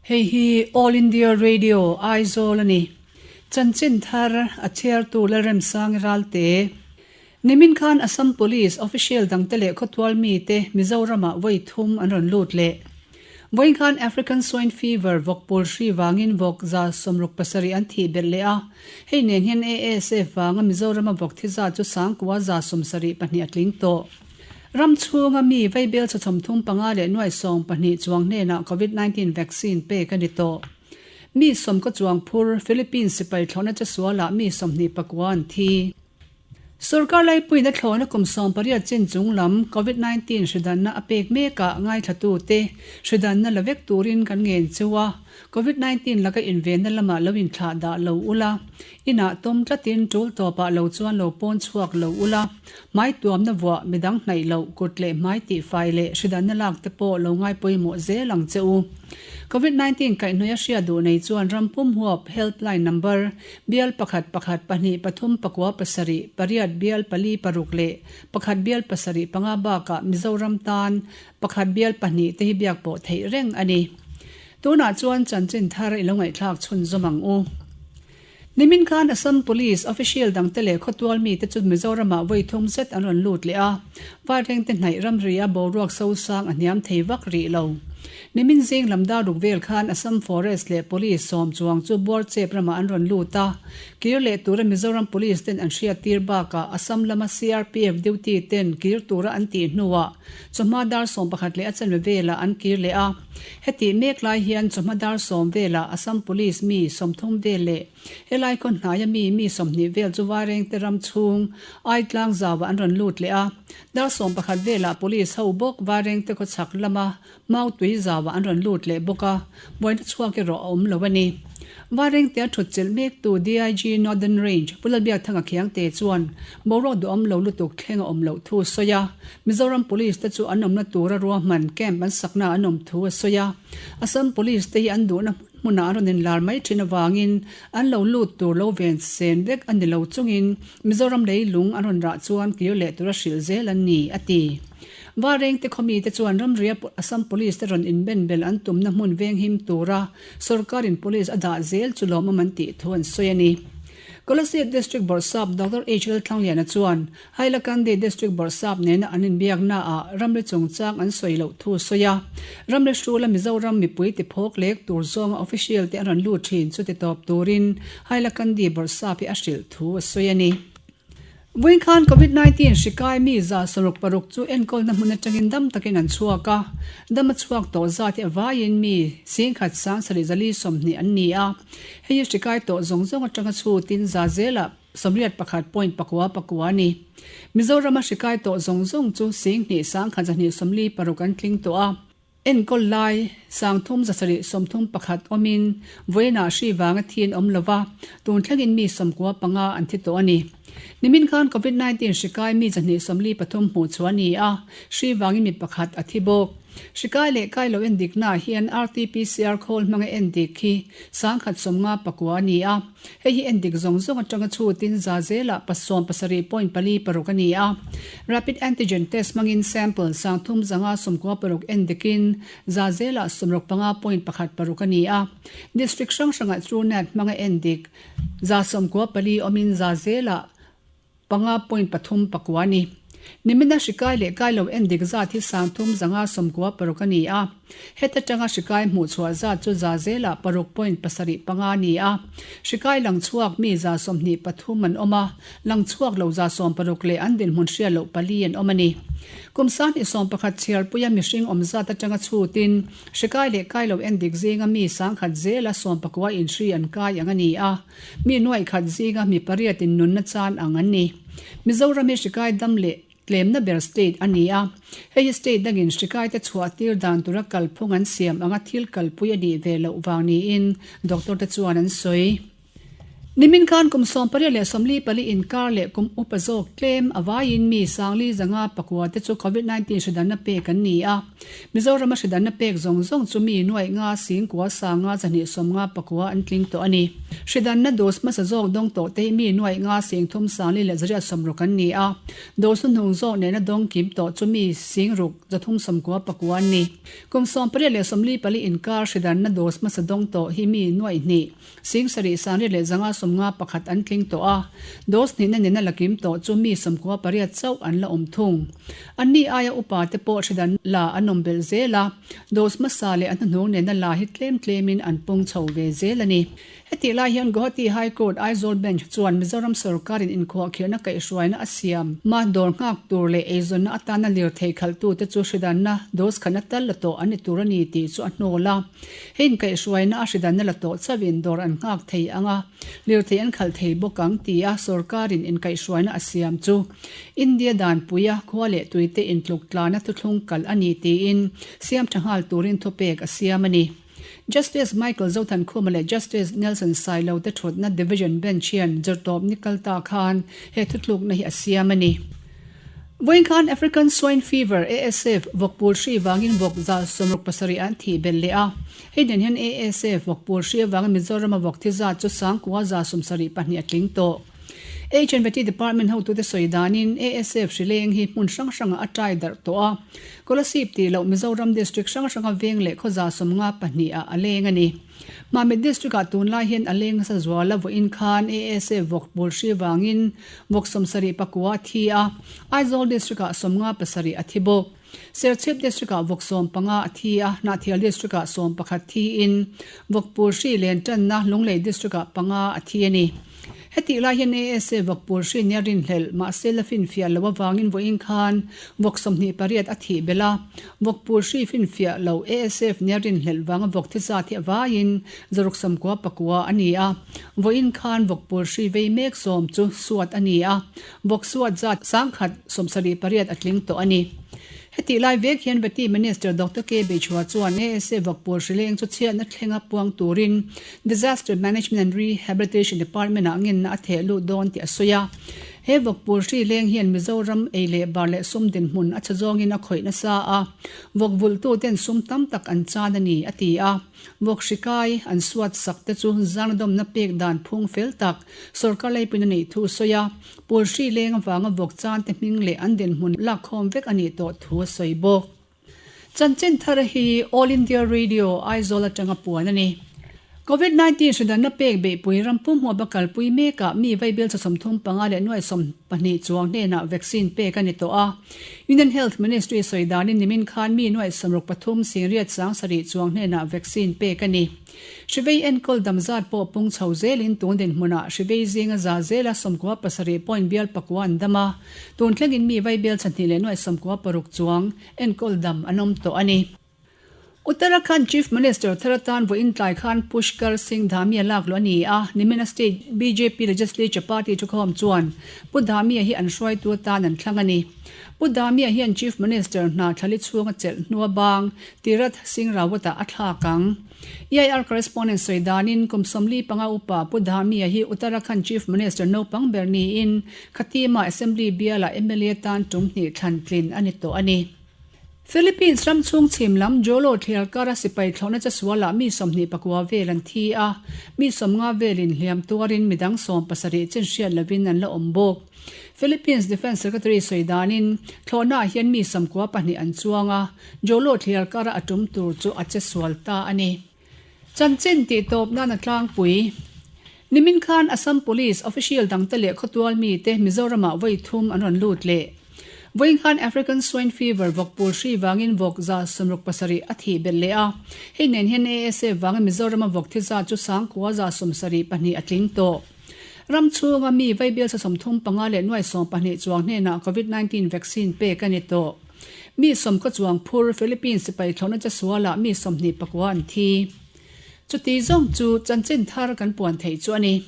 Hei hi All India Radio, Aizawl a ni. Chanchin thar a chhiartu Lalremsangi Ralte. Nimin khan Assam Police official dangte leh khawtual mite Mizoramah vawi thum an rawn lut leh. Vawiin khan African Swine Fever vawk pawl hri vangin vawk 67 an thih belh leh a. Hei nen hian ASF vanga Mizorama vawk thi zat chu sangkua 72 a tling tawh. Ram chhunga mi vaibel chha 35 leh nuai 12 chuang hnenah Covid 19 vaccine pek a ni tawh. Mi sawm ka chuang phur Philippines sipai thlawhna che sualah mi 29 an thi. Sorkar laipuiin a thlawhna kum 18 chin chung lam Covid 19 hridanna a pek mekah ngaithlatute hridanna la vek turin kan ngen cheu a. Covid 19 laka invenna lamah lo inthlah dah lo ula, inah tawm tlatin tul tawpah lo chuan lo pawn chhuak lo ula, hmai tuamna vuah midang hnaih loh kut leh hmai tihfai leh hridanna lak te pawh lo ngai pawimawh zel ang che u. Covid 19 kaihhnawih a hriat duh nei chuan ram pum huap helpline number bial pakhat pakhat pahnih pathum pakua pasarih pariat bial pali paruk leh pakhat bial pasarih panga bakah Mizoram tan pakhat bial pahnih te hi biak pawh theih reng a ni. Tunah chuan chanchin thar i lo ngaihthlak chhunzawm ang u. Nimin khan Assam Police official dangte leh khawtual mite chu Mizoramah vawi thum zet an rawn lut leh a, Vairengte hnaih ramri a boruak sosang a hniam thei vak rih lo. Nimin zing lam dar ruk vel khan Assam Forest leh Police sawm chuang chu Buarchep ramah an rawn lut a, kir leh tura Mizoram Police ten an hriattir bakah Assam lama CRPF duty ten kir tura an tih hnuah chawhma dar 11 leh a chanve velah an kir leh a. Hetih mek lai hian chawhma dar 10 velah Assam Police mi 30 vel leh Helai khaw hnaia mi mi 20 vel chu Vairengte ram chhung Aitlang zauah an rawn lut leh a. Dar 11 velah Police ho bawk Vairengte khaw chhak lama Mautui zauah an rawn lut leh bawk a, buaina chhuak erawh a awm lo a ni. Vairengtea thut chelh mektu DIG Northern Range Pu Lalbiakthanga Khiangte chuan boruak duhawm lo lutuk thleng a awm loh thu a sawi a, Mizoram Police te chu an awmna tura ruahman camp an sakna an awm thu a sawi a. Assam Police te hi an duhna hmun hmunah an rawn inlar mai thin avangin an lo lut tur lo ven sen vek a ni lo chungin Mizoram leilung an rawn rah chuan kir leh tura hrilh zel an ni, a ti. Vairengte khawmite chuan ramria Assam Police te rawn inbenbel an tumna hmun venghim tura sorkarin Police a dah zel chu lawmawm an tih thu an sawi a ni. Kolasib District Bawrhsap Doctor HL Thlangliana chuan Hailakandi District Bawrhsap nena an inbiaknaah ramri chungchang an sawi loh thu a sawi a. Ramri hrula Mizoram mipui tiphawk lek tur zawnga official te an rawn lut thin chu titawp turin Hailakandi Bawrhsap hi a hrilh thu a sawi a ni. Vawiin khan Covid 19 hri kai mi 66 chu enkawlna hmun atangin dam takin an chhuak a, dam a chhuak tawh zat hi a vaiin mi singkhat 7420 an ni a. Hei hi hri kai tawh zawng zawng atanga chhutin za zelah 81 point pakua pakua a ni. Mizorama hri kai tawh zawng zawng chu 10 1,246 an tling tawh a. Enkawl lai 3731 awmin vawiinah hri vanga thi an awm lova, tun thlengin mi 95 an thi tawh a ni. Nimin khan Covid 19 hri kai mi 143 hmuh chhuah a ni a, hri vangin mi pakhat a thi bawk. Hri kai leh kai lo endiknaah hian RT-PCR khawl hmanga endik hi 159 a ni a. Hei hi endik zawng zawng atanga chhutin za zelah pasawm pasarih point pali paruk a ni a. Rapid antigen test hmangin sample 396 endikin za zelah 65 point pakhat paruk a ni a. District hrang hrangah Truenat hmanga endik 94 awmin za zelah panga point pathum pakua a ni. Nimina hri kai leh kai lo endik zat hi 396 a ni a. Heta tanga hri kai hmuh chhuah zat chu za zelah paruk point pasarih panga a ni a. Hri kai lang chhuak mi 23 an awm a, lang chhuak lo 60 leh an dinhmun hriat loh pali an awm a ni. Kum 2011 chhiarpuia mihring awm zat atanga chhutin hri kai leh kai lo endik zinga mi 100 zela 19 in hri an kai ang a ni a. Mi nuaih khat zinga mi pariatin nunna chan ang an ni. Mizoram hi hri kai dam leh tlemna ber state a ni a. Hei hi state dangin hri kaite chhuah tir dan tura kalphung an siam anga thil kalpui a nih ve loh vang niin doctor te chuan an sawi. Nimin khan kum 84 leh 44 inkar leh kum upa zawk tlem a vaiin mi sangli zanga pakua te chu Covid 19 hridanna pek an ni a. Mizorama hridanna pek zawng zawng chu mi nuaih nga singkua sanga zahnih sawmnga pakua an tling tawh a ni. Hridanna dose hmasa zawk dawng tawh te hi mi nuaih nga sing thum sangli leh zariat sawmruk an ni a. Dose hnuhnung zawk nena dawng kim tawh chu mi singruk zathum sawmkua pakua an ni. Kum 84 leh 44 inkar hridanna dose hmasa dawng tawh hi mi nuaih hnih Sing sarih sangriat leh zanga 51 an tling tawh a, dose hnihna nena la kim tawh chu mi 98 chauh an la awm thung. Anni aia upa te pawh hridan la an awm belh zel a, dose hmasa leh a hnuhnung nena la hi tlem tlemin an pung chho ve zel a ni. Hetih lai hian Guwahati High Court Aizawl Bench chuan Mizoram sorkarin inkhuahkhirhna kaihhruaina a siam ma dawr nghak tur leh eizawnna atana lirthei khalhtute chu hridanna dose khatna tal la tawh an ni tur a ni tih chu a hnawl a. Hei inkaihhruaina a hridanna la tawh chauhin dawr an nghak thei ang a, lirthei an khalh thei bawk ang tia sorkarin inkaihhruaina a siam chu India danpuia khua leh tuite intluk tlana thuthlung kalh a ni tiin siam tha nghal turin thupek a siam a ni. Justice Michael Zothankhuma leh Justice Nelson Sailo te thutna Division Bench hian zirtawp ni kal ta khan he thutlukna hi a siam a ni. Vawiin khan African Swine Fever, ASF, vawkpul hri vangin vawk 67 an thih belh leh a. Hei nen hian ASF vawkpul hri avangin Mizorama vawk thi zat chu 9172 a tling tawh. HNVT Department hotute sawi danin ASF hri leng hi hmun hrang hrangah a tai darh tawh a. Kolasib tih loh Mizoram District hrang hranga veng leh khaw 52 ah a leng a ni. Mamit District-ah tunlai hian a leng nasa zual a vawiin khan ASF vawk bul hri vangin vawk 79 a thi a, Aizawl District-ah 57 a thi bawk. Serchhip District-ah vawk 15 a thi a, Hnahthial District-ah 11 thiin vawk bul hri len tanna Lunglei District-ah panga a thi a ni. Hetih lai hian ASA vawk pul hri nia rinhlelh, mahse la finfiah lo avangin vawiin khan vawk 28 a thih belh a. Vawk pul hri finfiah lo ASF nia rinhlelh vanga vawk thi zat hi a vaiin 699 a ni a. Vawiin khan vawk pul hri vei mek sawm chu suat a ni a, vawk suat zat 178 a tling tawh a ni. Hetih lai vek hian Vety Minister Doctor K Beichhua chuan ASA vawk pul hri leng chu chhiatna thlenga puang turin Disaster Management and Rehabilitation Department-ah ngenna a theh lut dawn tih a sawi a. He vawkpul hri leng hian Mizoram ei leh bar leh sum dinhmun a chhe zawngin a khawih nasa a, vawk vulhtuten sum tam tak an chan a ni, a ti a. Vawk hri kai an suat sak te chu zangdawmna pek dan phung fel tak sorkar leipuin a neih thu a sawi a. Pul hri leng avanga vawk chan te hming leh an dinhmun lakkhawm vek a nih tawh thu a sawi bawk. Chanchin thar hi All India Radio, Aizawl atanga puan a ni. Covid 19 hridanna pek beihpui ram pumhmuapa kalpui mekah mi vaibel cha 35 leh nuai 12 chuang hnenah vaccine pek a ni tawh a. Union Health Ministry sawi danin nimin khan mi nuai 63 singriat sang sarih chuang hnenah vaccine pek a ni. Hrivei enkawl dam zat pawh pung chho zelin tun dinhmunah hrivei zinga za zela 97 point bial pakua an dam a, tun thlengin mi vaibel chahnih leh nuai 96 chuang enkawl dam an awm tawh a ni. Uttarakhand Chief Minister thar atan vawiin tlai khan Pushkar Singh Dhami a lak luh a ni a, nimina state bjp Legislature Party thukhawm chuan Pu Dhami-a hi an hruaitu atan an thlang a ni. Pu Dhami-a hian Chief Minister hna thlali chhunga chelh hnua bang Tirath Singh Rawat-ah a thlak ang. EIR correspondent sawi danin kum 45 upa Pu Dhami-a hi Uttarakhand Chief Minister naupang ber niin Khatima Assembly bialah mla tan tum hnih thlan tlin a ni tawh a ni. Philippines ram chhung chhim lam Jolo thliar kara sipai thlawhna chesualah mi 29 vel an thi a, mi 50 velin hliam tuarin midang 17 chin hriat lovin an la awm bawk. Philippines Defence Secretary sawi danin thlawhnaah hian mi 92 an chuang a, Jolo thliar kara a tum tur chu a chesual ta a ni. Chanchin tih tawp nan a tlangpui. Nimin khan Assam Police official dangte leh khawtual mite Mizoramah vawi thum an rawn lut leh. Vawiin khan African Swine Fever vawkpul hri vangin vawk 67 a thih belh leh a. Hei nen hian ASF vangin Mizorama vawk thi zat chu 972 a tling tawh. Ram chhunga mi vaibel sa 35 leh nuai 12 chuang hnenah Covid 19 vaccine pek a ni tawh. Mi sawm ka chuang phur Philippines sipai thlawhna chesualah mi 29 an thi. Chuti zawng chu chanchin thar kan puan theih chu a ni.